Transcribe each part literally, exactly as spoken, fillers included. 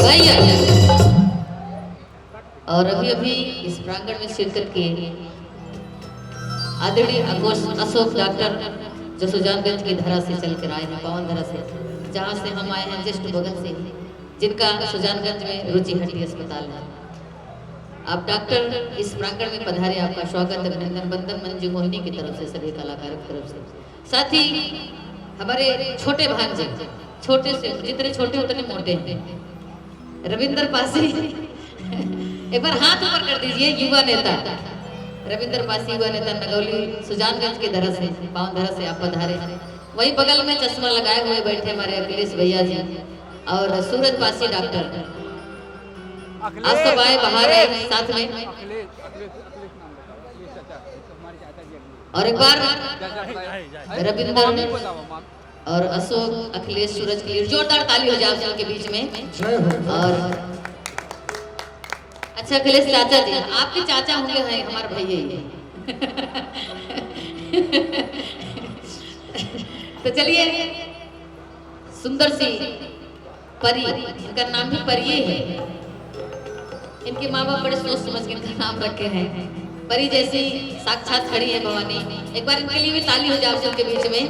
भैया, और अभी अभी इस प्रांगण में शिरकत किए आदरणीय अकोश-, अशोक डॉक्टर, जो सुजानगंज की धरा से चल कर आए हैं, पावन धरा से, जहाँ से हम आए हैं, just बगल से ही, जिनका सुजानगंज में रुचि हड्डी अस्पताल है। आप डॉक्टर इस प्रांगण में पधारे, आपका स्वागत, अभिनंदन, वंदन मंजू मोहिनी की तरफ से, सभी कलाकारों की तरफ से। साथ ही हमारे छोटे भांजे, छोटे से, जितने छोटे उतने मोटे हैं, रविंदर पासी। एक बार हाथ ऊपर कर दीजिए, युवा नेता रविंदर पासी, युवा नेता नगौली सुजानगंज के धरा से, पावन धरा से आप पधारे। वही बगल में चश्मा लगाए हुए बैठे हमारे अखिलेश भैया जी और सूरज पासी डॉक्टर। आप सब आए, बाहर आए साथ में। और एक बार रविंदर और अशोक, अखिलेश, सूरज के लिए जोरदार ताली हो जाए आप सबके बीच में। जय हो। और अच्छा, अखिलेश चाचा जी, आपके चाचा होंगे, हैं हमारे भैया ही। तो चलिए, सुंदर सी परी, इनका नाम भी परी ही है। इनके माँ बाप बड़े सोच समझ के इनका नाम रखे हैं। परी जैसी साक्षात खड़ी है भवानी। एक बार इनके लिए भी ताली हो जाए आप सबके बीच में।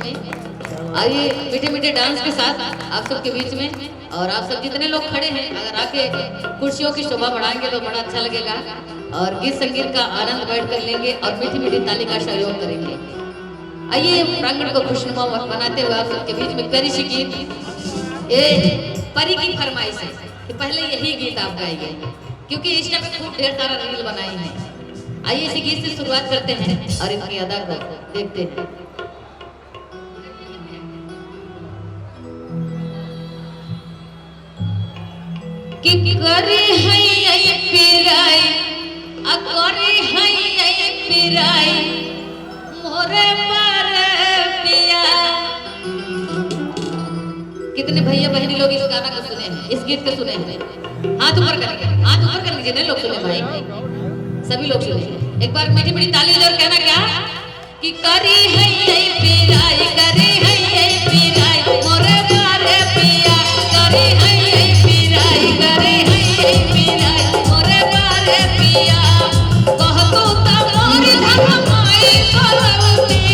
आइए, मीठे मीठे डांस के साथ आप सबके बीच में। और आप सब जितने लोग खड़े हैं, अगर आके कुर्सियों की शोभा बढ़ाएंगे तो बड़ा अच्छा लगेगा। और गीत संगीत का आनंद बैठ कर लेंगे और मीठी मीठी ताली का सहयोग करेंगे। आइए, प्रांगण को खुशनुमा बनाते हुए आप सबके बीच में प्यारी सी गीत, ये परी की फरमाइश है कि पहले यही गीत आप गाइए, क्योंकि Insta पे खूब ढेर सारा reel बनाई है। आइए, इसी गीत से शुरुआत करते हैं और इनकी अदा को देखते हैं। कि करी है ये पिराई, आ करी है ये पिराई, मोरे बारे पिया। कितने भैया बहनी लोग इस गाना को सुने हैं, इस गीत को सुने हैं? हाथ ऊपर करेंगे, हाथ ऊपर करेंगे जितने लोग सुने भाई, सभी लोग सुने। एक बार मीठी मीठी ताली और कहना क्या कि करी है ये पिराई, करी है ये पिराई, मोरे बारे पिया। करी है ये पिराई, करी है ये पिराई, मोरे बारे पिया। कह तू त मोरी धन माई बोलौती।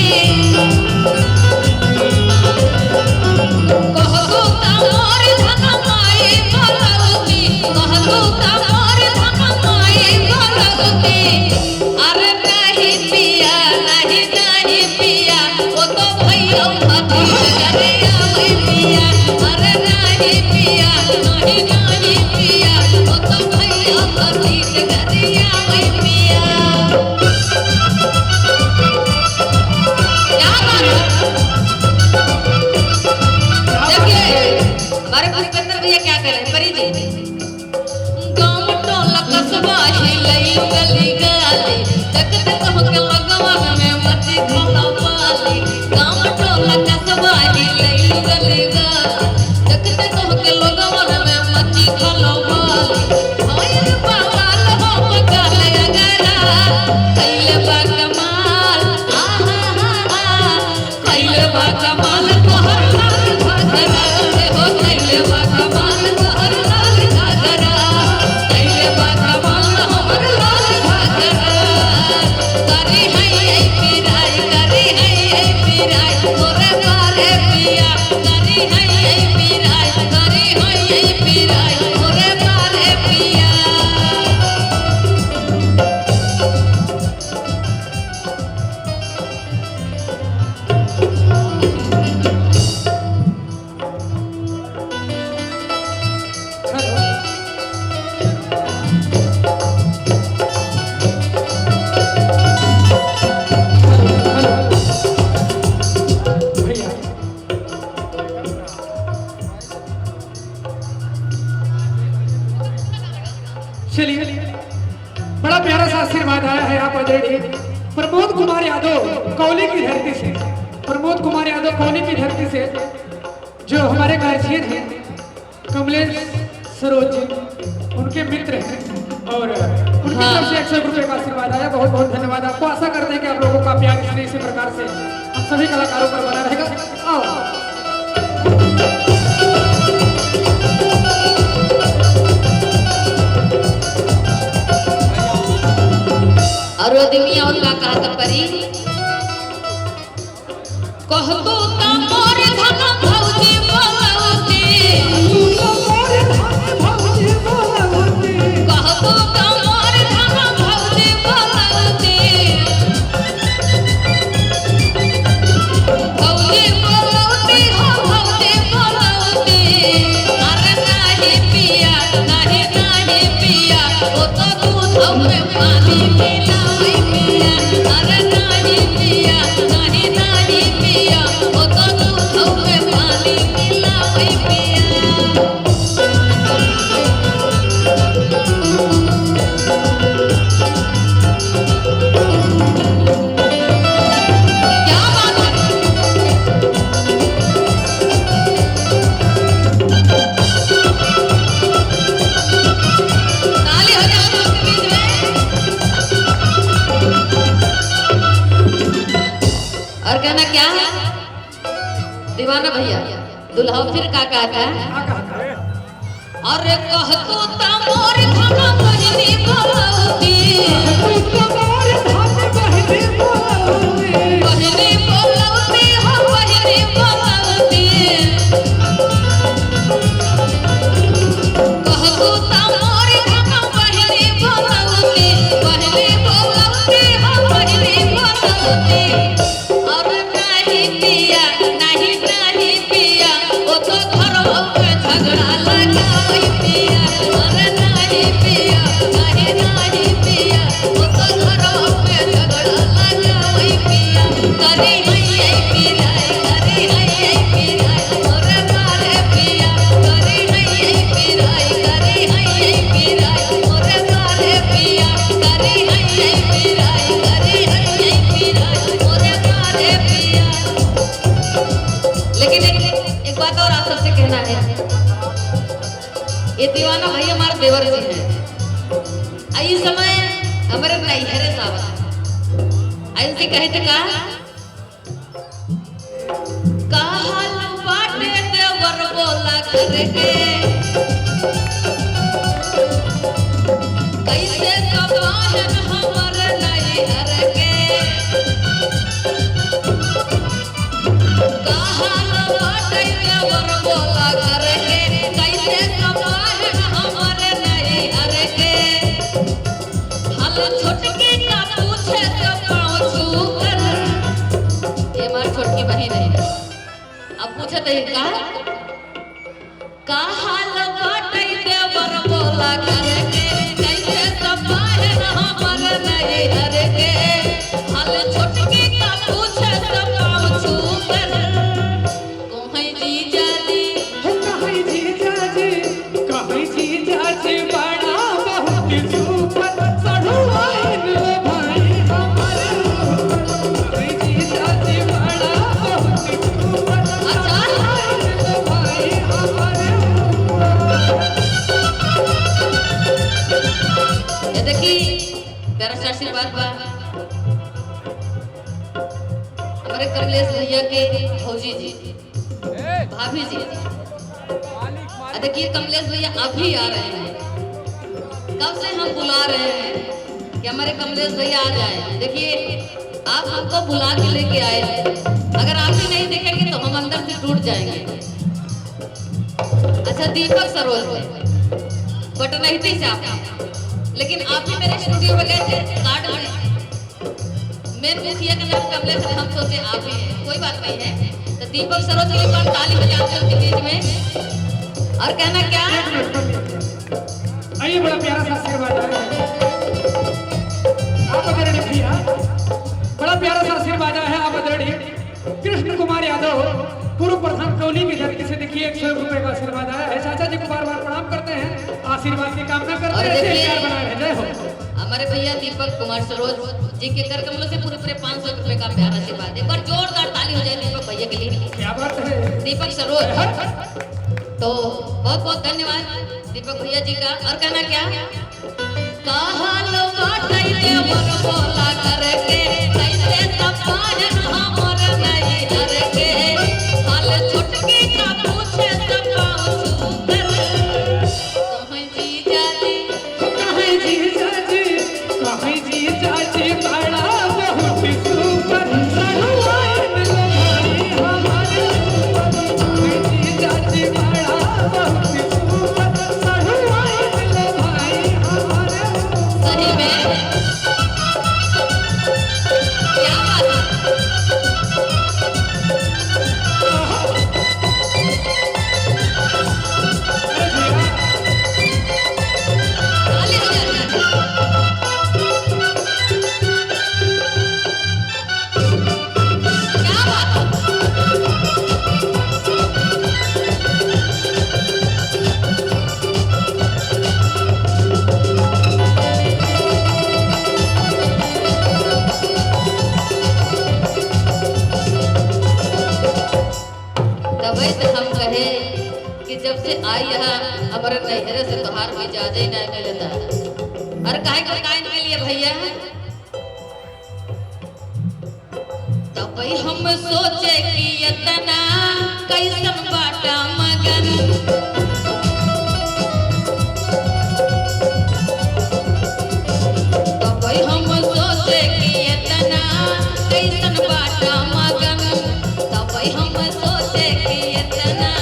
कह तू त मोरी धन माई बोलौती। कह तू त मोरी धन माई बोलौती। अरे नहीं पिया, नहीं, नहीं पिया, वो तो भैया भतीज घरे आवे पिया। अरे नहीं पिया, नहीं, नहीं पिया, वो तो भैया भतीज घरे आवे पिया। क्या बात है? देखिए, हमारे पुष्पेंद्र भैया क्या कह रहे हैं, परी जी। गाँव टोला कस्बा हिलई गली गली, देखते तोहके लगवा में मची खलबली। गाँव टोला कस्बा हिलई गली गली, देखते तोहके लगवा में मची खलबली। भइल बवाल हो गल अगरा, कइले बा कमाल, आ हा हा हा। कइले बा कमाल तोहर लाल घाघरा, रे हो, कइले बा कमाल तोहर लाल घाघरा। कइले बा कमाल हमर लाल घाघरा। करी है ये पिराई, करी है ये पिराई, मोरे बारे पिया। करी है ये पिराई, करी है ये पिराई, मोरे चलिए, बड़ा प्यारा सा आशीर्वाद आया है आप आदरणीय प्रमोद कुमार यादव कौली की धरती से। प्रमोद कुमार यादव कौली की धरती से, जो हमारे गार्जियन हैं कमलेश सरोज जी, उनके मित्र हैं, और उनकी हाँ। तरफ से एक सौ रुपये का आशीर्वाद आया। बहुत बहुत धन्यवाद आपको। आशा करते हैं कि आप लोगों का प्यार इसी, इसी प्रकार से हम सभी कलाकारों पर बना रहेगा। आओ। और वो आदमी और का कहा था परी? कहतू त मोर धन भौजी बोलौती। कहतू त मोर धन भौजी बोलौती। भौजी बोलौती हो, भौजी बोलौती। अरे नाही पिया, नाही, नाही पिया, ओ तो दूध में पानी मिलावै पिया। अरे नाही पिया, नाही, नाही पिया, ओ तो दूध में पानी मिलावै पिया। क्या बात है। ताली हो जाए आपके बीच में। और कहना क्या है? दीवाना भैया, दुल्हा फिर का कहता है? अरे कहतू त मोर धन बहिनी बोलौती। कहतू त मोर धन बहिनी बोलौती। बहिनी बोलौती हो, बहिनी बोलौती। कहतू त मोर धन बहिनी बोलौती। बहिनी बोलौती हो, बहिनी बोलौती। अरे नाही पिया, नाही, नाही पिया, ओ तो घरवा में झगड़ा लगावै पिया। अरे नाही पिया, नाही, नाही पिया, ओ तो घरवा में झगड़ा लगावै पिया। करी है ये पिराई, करी है ये पिराई, मोरे मारे पिया। करी है ये पिराई, करी है ये पिराई, मोरे मारे पिया। करी है ये पिराई, करी है ये पिराई, मोरे मारे पिया। लेकिन एक, एक बात और आप सबसे कहना है, ये दीवाना भाई हमारे देवर जी हैं। आ, इस समय हमारे नैहरे साहब हैं। आ, इनसे कहे तो का? का हाल बाटे देवर बोला घर के? कैसे सब आहन हमर नैहर के? का हाल बाटे देवर बोला घर के, कैसे सब आहन हमर नैहर के? हाल छोटकी का पूछे तो पाँव छू कर। ये हमार छोटकी बहिन है। अब पूछत है का? का हाल बाटे देवर बोला घर के, कैसे सब आहन हमर नैहर के? हाल छोटकी का पूछे तो पाँव छू कर। कहै जीजा जी, हो कहै जीजा जी, कहै जीजा जी बड़ा बहुत सुपर सढ़ुआइन भाई हमर ऊपर। कहै जीजा जी बड़ा बहुत सुपर अच्छा। सढ़ुआइन भाई हमर ऊपर। ये देखी, प्यारा सा आशीर्वाद बा हमारे कमलेश भैया के भौजी जी, भाभी जी। आ देखिए, कमलेश भैया अभी आ रहे हैं। कब से हम बुला रहे हैं कि हमारे कमलेश भैया आ जाए। देखिए, आप हमको बुला के लेके आए हैं, अगर आप ही नहीं देखेंगे तो हम अंदर से टूट जाएंगे। अच्छा, दीपक सरोज, बटनहिटी से आप, लेकिन आप ही मेरे स्टूडियो में गए थे, कार्ड में। मेन मुखिया का नाम कमलेश है, हम सोचे आप ही हैं, कोई बात नहीं है। तो दीपक सरोज के लिए एक बार ताली बजाओ सबके बीच में। और कहना क्या? एक मिनट, एक मिनट। आइए, बड़ा प्यारा सा आशीर्वाद आया है। आप अगर देखिए, बड़ा प्यारा सा आशीर्वाद आया है आप आदरणीय कृष्ण कुमार यादव, पूर्व प्रधान कौली की धरती से, देखिए, एक सौ रुपए का आशीर्वाद आया है। चाचा जी को बार बार प्रणाम करते हैं। आ, आशीर्वाद की कामना करते हैं, ऐसे ही प्यार बनाए रहे। जय हो। हमारे भैया दीपक कुमार सरोज जी के कर कमलों से पूरे पूरे पाँच सौ रुपए का प्यार आशीर्वाद। एक बार जोरदार ताली हो जाए दीपक भैया के लिए। क्या बात है। दीपक सरोज। तो बहुत बहुत धन्यवाद दीपक भैया जी का। और कहना क्या? का हाल बाटै देवर बोला करके, कैसे तबाह हमर नैहर के। हाल छोटकी का पूछे त पाँव छू कर। कहीं जीजा जी, कहीं जीजा जी, कहीं जीजा जी बड़ा बहुत सुपर। सड़ुआइन लो भाई हमारे ऊपर। कहीं जीजा जी बड़ा बहुत सुपर। सड़ुआइन लो भाई हमारे ऊपर। सही में? क्या बात है? तबे तो हम कहे कि जब से आई यहाँ, हमारे नैहरे से तोहार कोई ज्यादा ही नहीं मिलता। और काहे को काहे के लिए भैया? तबे हम सोचे कि इतना कैसन बाटा मगन। तबे हम सोचे कि इतना कैसन बाटा मगन। तबे हम सोचे कि इतना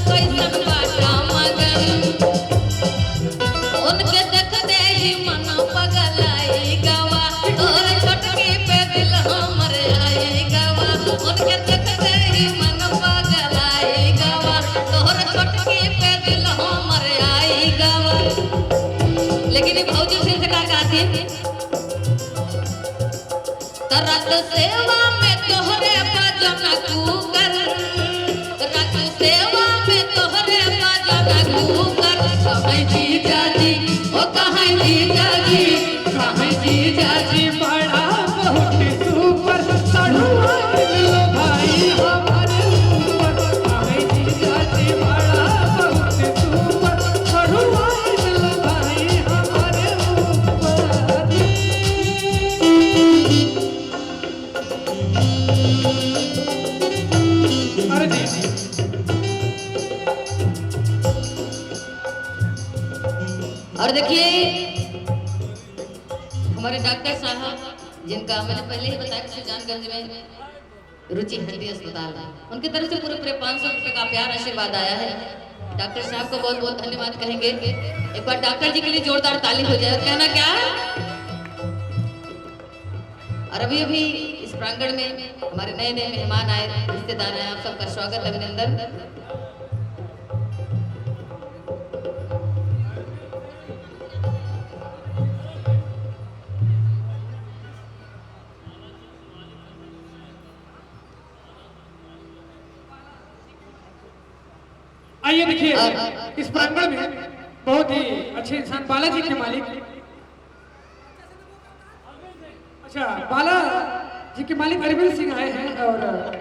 कैसन बाटा मगन। उनके देखते ही मन पगलाई गवा, तोर छोटकी पे दिल हमर आई गवा। उनके देखते ही मन पगलाई गवा, तोर छोटकी पे दिल हमर आई गवा। लेकिन ये भौजी फिर से का कहती? त रात सेवा में तोहरे बजन कुकर, रात सेवा में तोहरे बजन कुकर। कहीं जीजा जी, ओ कहीं जीजा जी, कहीं जीजा जी बड़ा बहुत सुपर। सड़ुआइन लो भाई हमारे ऊपर, कहीं जीजा जी बड़ा बहुत सुपर। सड़ुआइन लो भाई हमारे ऊपर। अरे जी। और देखिए, हमारे डॉक्टर साहब, जिनका मैंने पहले ही बताया कि सुजानगंज में रुचि हड्डी अस्पताल है, उनकी तरफ से पूरे पूरे पाँच सौ रुपए का प्यार आशीर्वाद आया है। डॉक्टर साहब को बहुत बहुत धन्यवाद कहेंगे। एक बार डॉक्टर जी के लिए जोरदार ताली हो जाए। और कहना क्या है? और अभी अभी इस प्रांगण में हमारे नए नए मेहमान आए, रिश्तेदार आए, आप सबका स्वागत, अभिनंदन। आइए देखिए, इस प्रांगण में बहुत ही अच्छे इंसान बालाजी के मालिक, अच्छा, बालाजी के मालिक अरविंद सिंह आए हैं और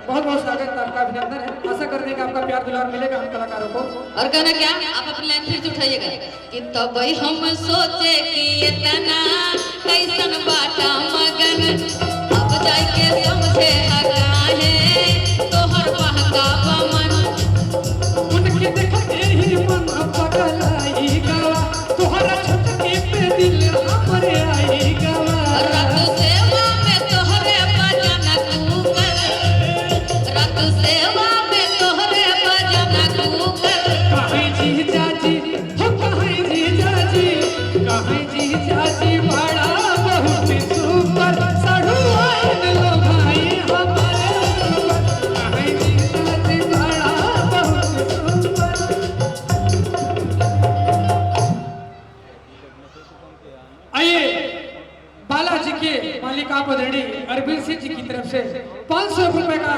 बहुत बहुत स्वागत, आपका अभिनंदन है। आशा करते हैं कि आपका प्यार दुलार मिलेगा हम कलाकारों को। और कहना क्या, आप अपनी लाइन फिर से उठाइएगा कि तबे हम सोचे कि इतना कैसन बाटा मगन, अब जाइके समझे ह काहे तोहर बहकावा मन। उनके देखते ही मन पगलाई गवा, तोहरा छोटकी पे दिल हमरे आई गवा। रात सेवा में तोहरे बजन कुकर, रात सेवा में तोहरे बजन कुकर। कहीं जीजा जी, हो कहीं जीजा जी, कहीं जीजा जी बड़ा बहुत सुपर। सड़ुआइन लो भाई हमारे ऊपर, कहीं जीजा जी बड़ा बहुत सुपर। आइए, बालाजी के मालिक आप आदरणीय अरविंद सिंह जी की तरफ से पाँच सौ रुपए का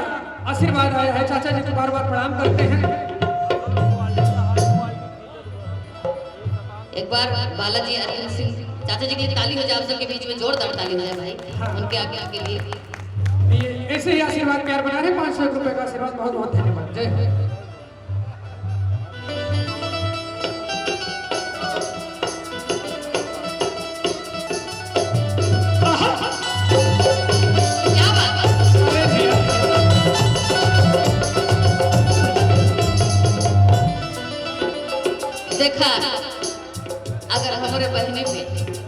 आशीर्वाद आया है। चाचा जी को बार बार प्रणाम करते हैं। एक बार बालाजी अरविंद सिंह चाचा जी के लिए ताली हो जाए, आप सबके बीच में जोरदार ताली हो जाए भाई, हाँ। उनके आगे के लिए। ये ऐसे ही आशीर्वाद प्यार बना रहे, पाँच सौ एक रुपए का आशीर्वाद, बहुत बहुत धन्यवाद। जय हो। क्या बात है। देखा, अगर हमरे बहिनी पे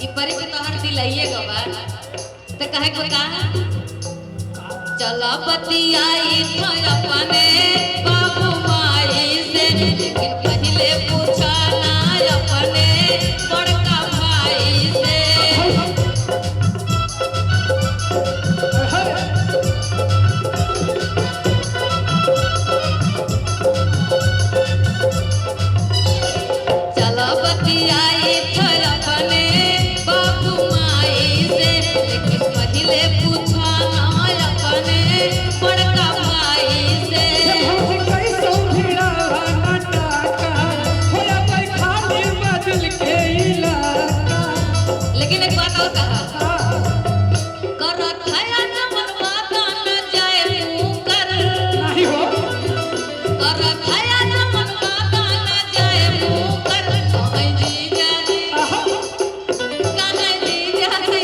ई परी के तोहर दिलाइए गवा, त कहे को का? चला बतियाई थ अपने बाबू माई से, लेकिन पहिले पूछा ना अपने बड़का भाई से। चला बतियाई थ अपने बाबू माई से, लेकिन पहिले पूछा ना अपने बड़का भाई से। लेकिन एक बात और कहा, करत है न मन बात न जाए मुकर। नहीं हो। करत है न मन बात न जाए मुकर, कहीं जीजा जी। आहा। कहीं जीजा जी।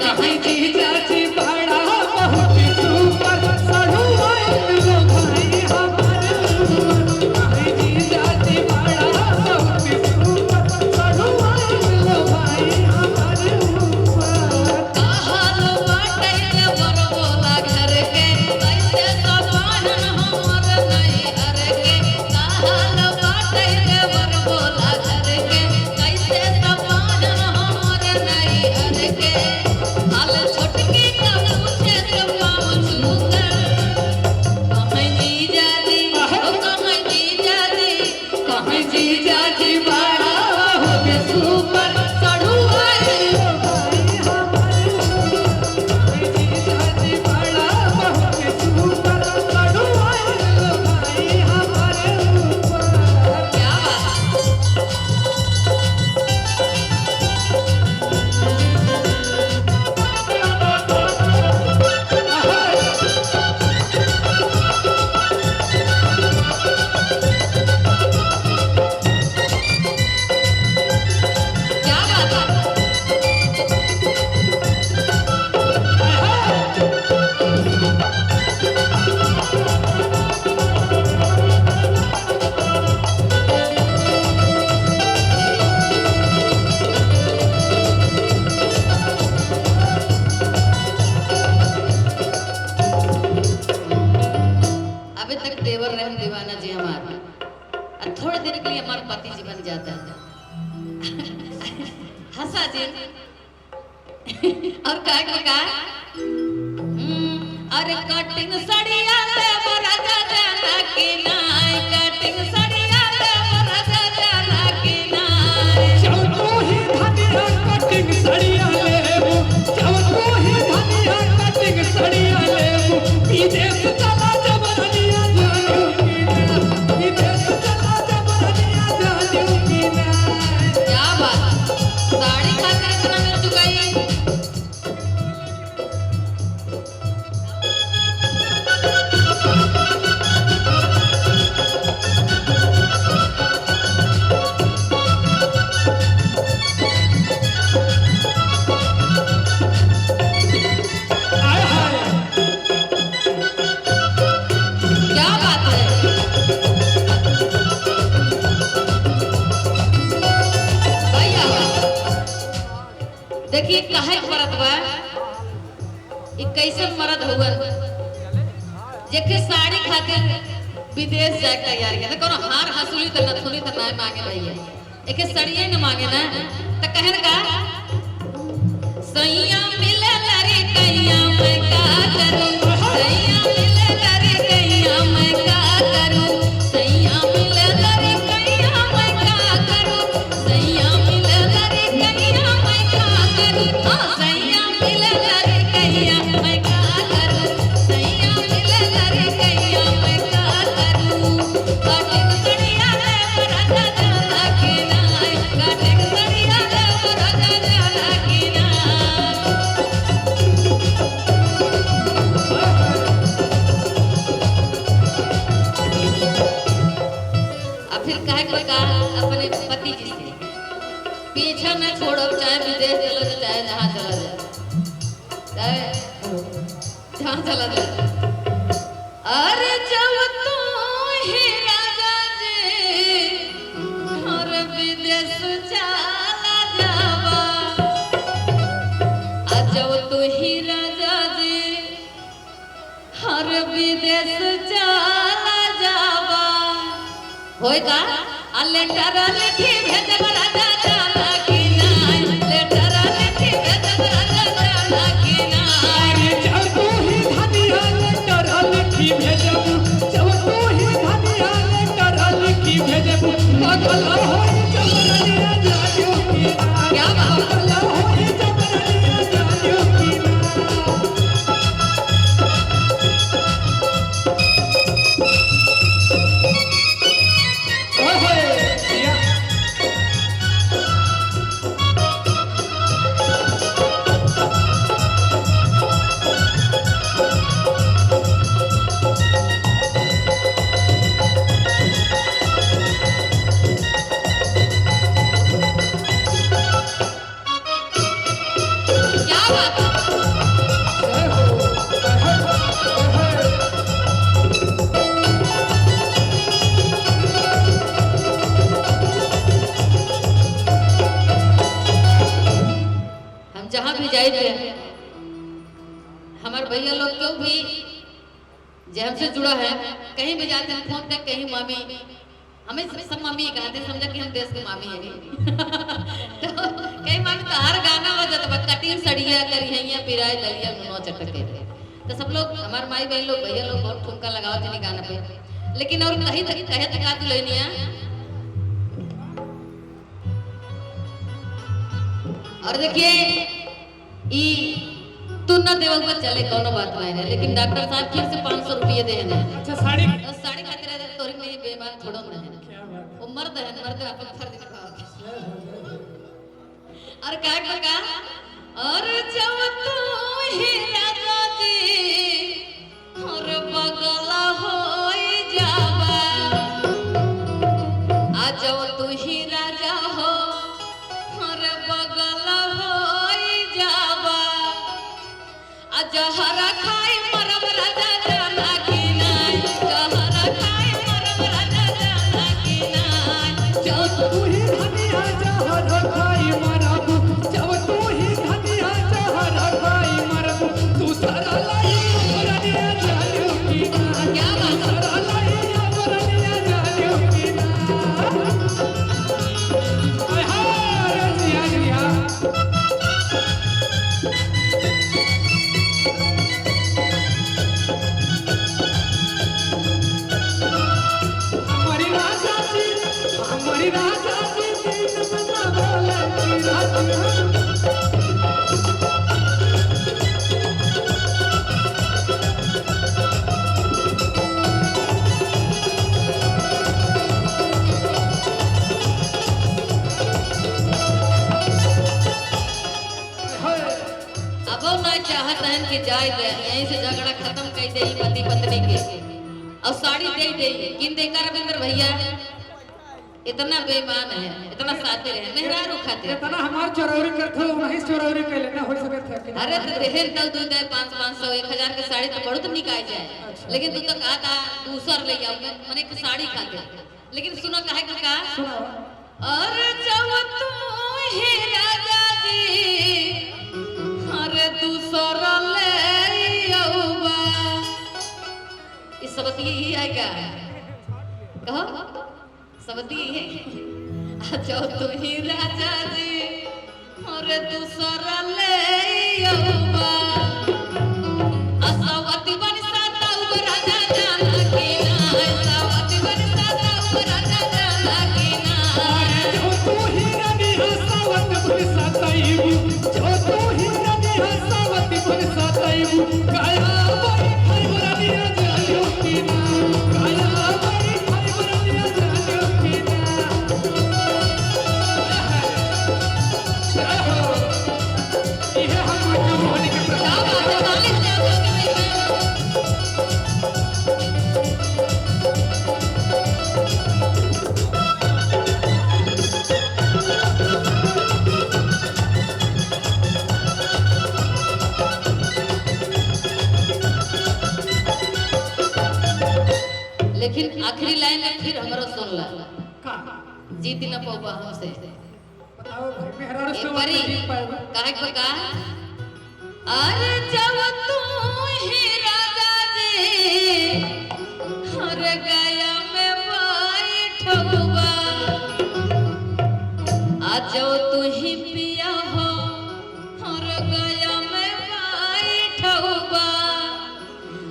कहीं जीजा जी बड़ा बहुत सुपर, सड़ुआइन लो भाई हमारे ऊपर। कहीं जीजा जी बड़ा बहुत सुपर, सड़ुआइन लो भाई हमारे ऊपर। कहल बाटे देवर बोला घर के, कैसे सपाहन हमर नैहर के। कहल बाटे देवर बोला घर के, कैसे सपाहन हमर नैहर के। हाल छोटकी का पूछे से पाँव छूकर। कहीं जीजा जी, ओ कहीं जीजा जी। कहीं जीजा जी बड़ा बहुत सुपर, सड़ुआइन लो भाई हमारे ऊपर। कहीं जीजा जी बड़ा बहुत सुपर, सड़ुआइन लो भाई हमारे ऊपर। क्या बात। क्या बात है। अबे तक देवर रहन दीवाना जी हमार, आ थोड़ी देर के लिए हमार पति जी बन जाता है। हंसा जी। और कहे के का? हम्म, अरे कटिंग सड़िया लेबो राजा जाना कि नाय, कटिंग सड़िया लेबो राजा जाना कि नाय। जब तू ही धनिया कटिंग सड़िया लेबू, जब तू ही धनिया कटिंग सड़िया लेबू, विदेश चला जब रनिया जानू कि ना, विदेश चला जब रनिया जानू कि ना। क्या बात, साड़ी खातिर इतना मिल चुका है। क्या बात है भैया। देखिए, काहे के परत बा, ई कैसन मरद हउवन, जेके साड़ी खातिर विदेश जाए के तैयार किया। कोनो हार हसूली त नथुनी त ना मांगे भैया, एके सड़िये न मांगे ना, त कहन का? सैया मिले लड़कैया मैं का करूं, सैया मिले लड़कैया मैं का करूं, सैया मिले लड़कैया मैं का करूं। सैया मिले लड़कैया मैं का करूं, हाँ, सैया मिले लड़कैया मैं का करूं, सैया मिले लड़कैया मैं का करूं। कटिंग सड़िया लेबो राजा जाना कि नाय, कटिंग फिर कहे के बा का अपने पति जी से, पीछा न छोड़ब, चाहे विदेश चला जाए, चाहे जहाँ चला जाए, चाहे जहाँ चला जाए। अरे जब तू ही राजा जी हर विदेश चला जाबा, आ जब तू ही राजा जी हर विदेश चला जाबा। होय का? आ लेटर लिखी भेजब राजा जाना कि नाय, लेटर लिखी भेजब राजा जाना कि नाय। अरे चल तू ही धनिया लेटर लिखी भेजब, चल तू ही धनिया लेटर लिखी भेजब, पागल होई जब राजा जानो कि नाय। क्या बात? पागल होई जब राजा जानो कि नाय। ओए होए, या। क्या बात है? हम जहाँ भी जाइत है, हमार भैया लोग क्यों भी जे हमसे जुड़ा है, कहीं भी जाते हैं, फोन पे कहीं मामी, हमें सब, सब मामी कहते हैं, समझा कि हम देश के मामी हैं। तो कहीं मामी तो हर गाना बजत बा, कटिंग सड़िया करिहैया पिराए ललिया नुनो चटके। तो सब लोग, हमार माई बहन लोग, भैया लोग बहुत ठुमका लगावत हैं गाना पे। लेकिन और कहीं तक, कहे तक आ दुल्हनिया। और देखिए, ई तू ना देवल तो चले, कौनो बात नहीं है, लेकिन डॉक्टर साहब फिर से पाँच सौ रुपये दे हैं। अच्छा, साड़ी। और साड़ी खातिर तोरी में बेईमान थोड़ो ना है। क्या बात है। वो मर्द है, मर्द अपन फर्ज निभाओ। जय हो, जय हो। और कहे के बा का? और जब तू ही राजा जी हर बगल होई जाबा। आ जब तू ही राजा हो, हर बगल होई जाबा। आ जहर खाई मरब राजा जाना कि नाय, जहर खाई मरब राजा जाना कि नाय। जब तू ही धनिया जहर खाई मरब, जब तू ही धनिया जहर खाई मरब, दूसरा लाई अब रनिया जानो कि ना। क्या बात है? दूसरा लाई अब रनिया जानो कि ना। हाय हाय रे जिया जिया। हमारी राजा जी, हमारी राजा जी, दिल में ना बोले कि राजा। अबो ना चाहत हन कि जाए दे, यहीं से झगड़ा खत्म कर दे ई पति पत्नी के। और साड़ी दे दे, किन दे का रविंद्र भैया? इतना बेईमान है, इतना शातिर है, मेहरारू खातिर। इतना हमार चरौरी करत हो, वहीं चरौरी कर लेना, हो सकत है कि अरे तो देहे न तउ दू दे पाँच, पाँच सौ, एक हजार के साड़ी तो बहुत निकाल जाए। अच्छा। लेकिन तू तो कहा था दूसर ले जाओ, मैं, मने एक साड़ी खातिर। लेकिन सुना काहे के का? सुनाओ। अरे जब तू ही राजा जी, अरे दूसर ले अउबा। ई सबती ही है का? कहो, सबती ही है। आ जब तू ही राजा जी, अरे दूसर ले अउबा। आ सवती बन सताउब राजा जाना कि ना, सवती बन सताउब राजा जाना कि ना। अरे जो तू ही रानी हो सवत बन सताइबू, जो तू ही रानी हो सवत बन सताइबू, काया बन खाइबू रानी हो जानो कि ना, काया बन खाइबू रानी हो जानो कि ना। जय हो। इहे हम मोहन के जीत न पउबा हमसे। बताओ भाई, मेहरारू ए से परी, जीत पाएगा? काहे के बा का? अरे जब तू ही राजा जी हर गया में बैठउबा, आ जब तू ही पिया हो हर गया में बैठउबा,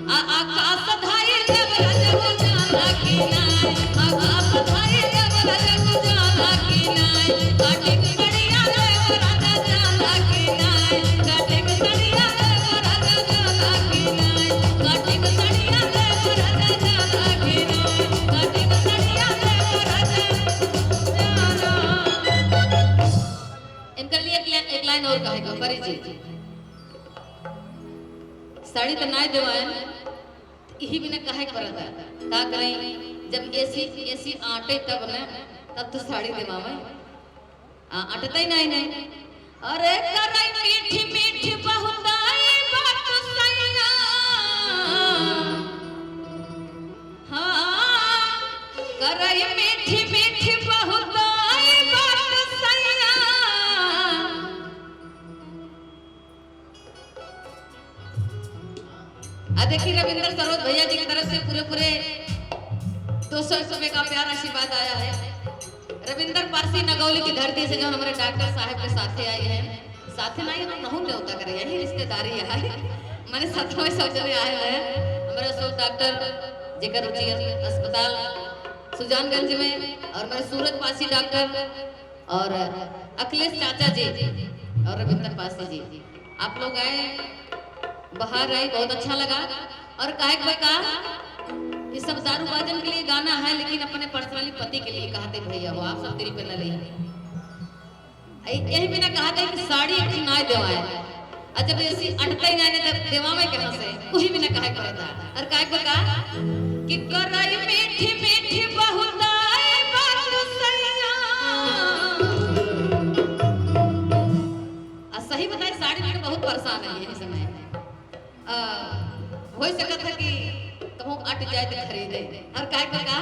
आ आकाश धाई देवरा जब जाला कि नाय, आकाश धाई देवरा जब जाला कि नाय, काटिक सड़िया देवरा जब जाला कि नाय, काटिक सड़िया देवरा जब जाला कि नाय, काटिक सड़िया देवरा जब जाला कि नाय, काटिक सड़िया देवरा जब जाला। इनके लिए एक line, एक line और कहेगा, परी जी। साड़ी त नाय देवाएन, इही बिना काहे के परता? का करें, जब एसी, एसी आटे तब न, तब तो साड़ी देवावे। आ, आटतइ नाहीं, नाहीं। अरे करइ मीठी मीठी बहुताई बात सैया। हाँ, करइ मीठी मीठी बहुताई बात सैया। आ देखिए, रविंद्र सरोज भैया जी की तरफ से पूरे, पूरे दो सौ रुपए का प्यारा आशीर्वाद आया है। रविंद्र पारसी नगौली की धरती से जो हमारे डॉक्टर साहब के साथे आए हैं, साथे नाहीं, हम नहु न्योता करे, यही रिश्तेदारी है। माने साथवा सब जने आए हैं। हमारे अशोक डॉक्टर, जेकर रुचि अस्पताल सुजानगंज में, और हमारे सूरज पासी डॉक्टर, और अखिलेश चाचा जी और रविंद्र पासी जी, आप लोग आए, बाहर आए, बहुत अच्छा लगा। और काहे के बा का, ये सब दारू बाजन के लिए गाना है, लेकिन अपने personally पति के लिए कहते भैया हो, आप सब दिल पे न ले। यही बिना कहते कि साड़ी एक नाय देवाए। आ जब एसी अटतइ नाहीं, नाहीं, तब देवावे कहाँ से? उही बिना काहे करता? और काहे को का? कि करई मीठी मीठी बहुताई बात सैया। आ सही बताई, साड़ी में बहुत परेशान है यही समय। आ, होइ सकत है कि कहूँ अट जाए तो खरीदे। और काहे को का?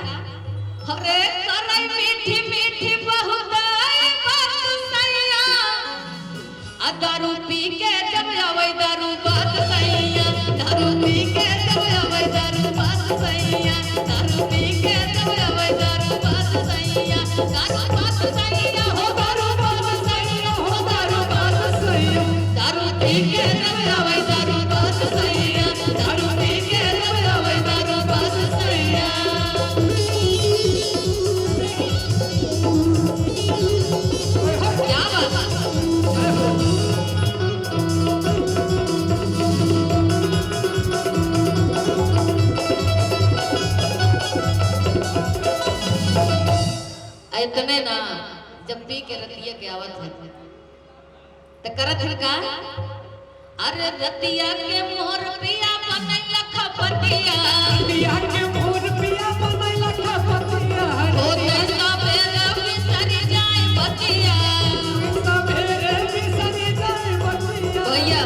अरे करई मीठी मीठी बहुताई बात सैया। आ दारू पी के जब आवे दारू बात सैया, दारू पी के जब आवे दारू बात सैया, दारू पी के जब आवे दारू बात सैया, दारू बात सैया हो, दारू बात सैया हो, दारू बात सैया। दारू पी के जब आवे दारू बात सैया, दारू पी के जब आवे दारू बात सैया। क्या बात। इतने ना, जब पी के रतिया के आवत है, त करत हन का? अरे रतिया के मोर पिया बनैला खपतिया। रतिया के मोर पिया बनैला खपतिया। होते सबेरे बिसरि जाए बतिया। सबेरे बिसरि जाए बतिया। भैया,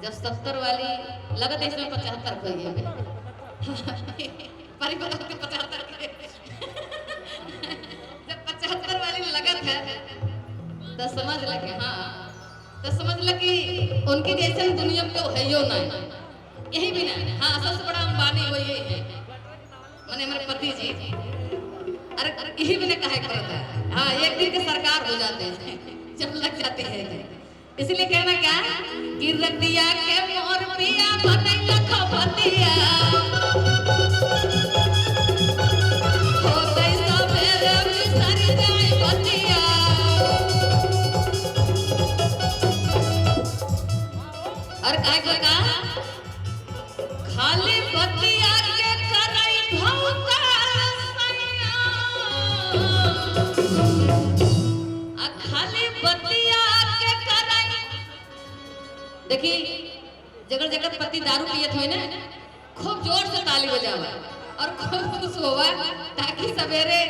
जब सत्तर वाली लगत है, इसमें पचहत्तर खोइए। परिवार के पचहत्तर के। जब पचहत्तर वाली लगत है, तो समझ ल कि हाँ, तो समझ ल कि उनके जैसन दुनिया में केहू हइयो ना। यही बिना, हाँ, सबसे बड़ा अंबानी वो ये है, माने हमारे पति जी। अरे, अरे, यही बिना काहे करता है? हाँ, एक दिन के सरकार हो जाते हैं, जब लग जाते हैं। इसलिए कहना क्या कि रतिया के मोर पिया बनैला खपतिया। होते सबेरे बिसरि जाए बतिया। और का, का, का? खाली बतिया के करई भौकाल सैया। आ खाली बतिया के करई। देखी, जेकर जेकर पति दारू पियत होई ना, खूब जोर से ताली बजावा और खूब खुश होवा, ताकि सबेरे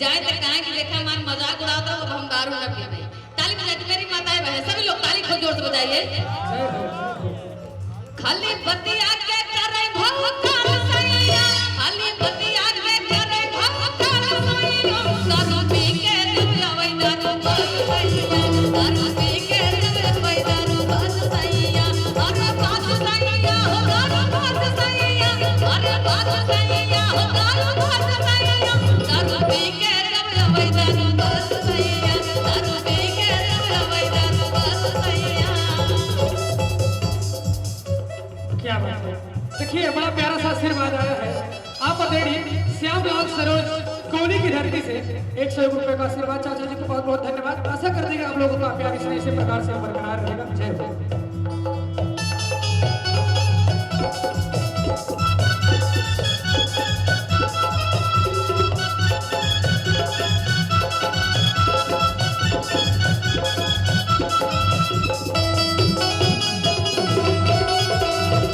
जाए त कहे कि देखा, हमार मजाक उड़ावत हो, अब हम दारू ना पीबे। ताली बजाइए, मेरी माताएं बहन, सभी लोग ताली खूब जोर से बजाइए। खाली बतिया के करे भौकाल सैया, खाली बतिया के करे दारू बस भैया, दारू पी के तू रवै दारू बस भैया। क्या बात है। देखिए, बड़ा प्यारा सा आशीर्वाद आया है आप आदरणीय श्यामलाल सरोज कोली की धरती से। एक सौ एक रुपए का आशीर्वाद। चाचा जी को बहुत बहुत धन्यवाद। आशा करते हैं कि आप लोगों का प्यार इसी, इसी प्रकार से बरकरार रहेगा। जय हो।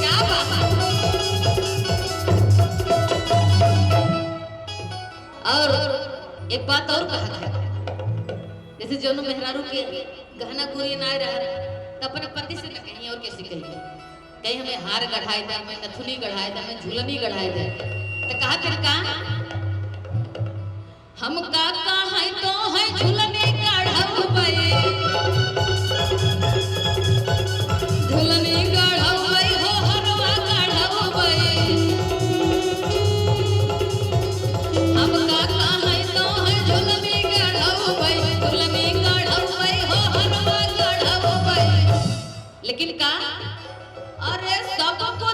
क्या बात है। और एक बात और कहा था, जैसे जौन मेहरारू के गहना गुरिया ना रहा, तो अपने पति से न कहीं और कैसे कही, कहीं हमें हार गढ़ाए दे, हमें नथुनी गढ़ाए दे, हमें झुलनी गढ़ाए दे, तो कहा फिर का, हम का का है तो है झुलनी गढ़उबै, झुलनी गढ़उबै हो हरवा गढ़उबै। हम का का है तो है झुलनी गढ़उबै, झुलनी गढ़उबै हो हरवा गढ़उबै। लेकिन का, अरे सबको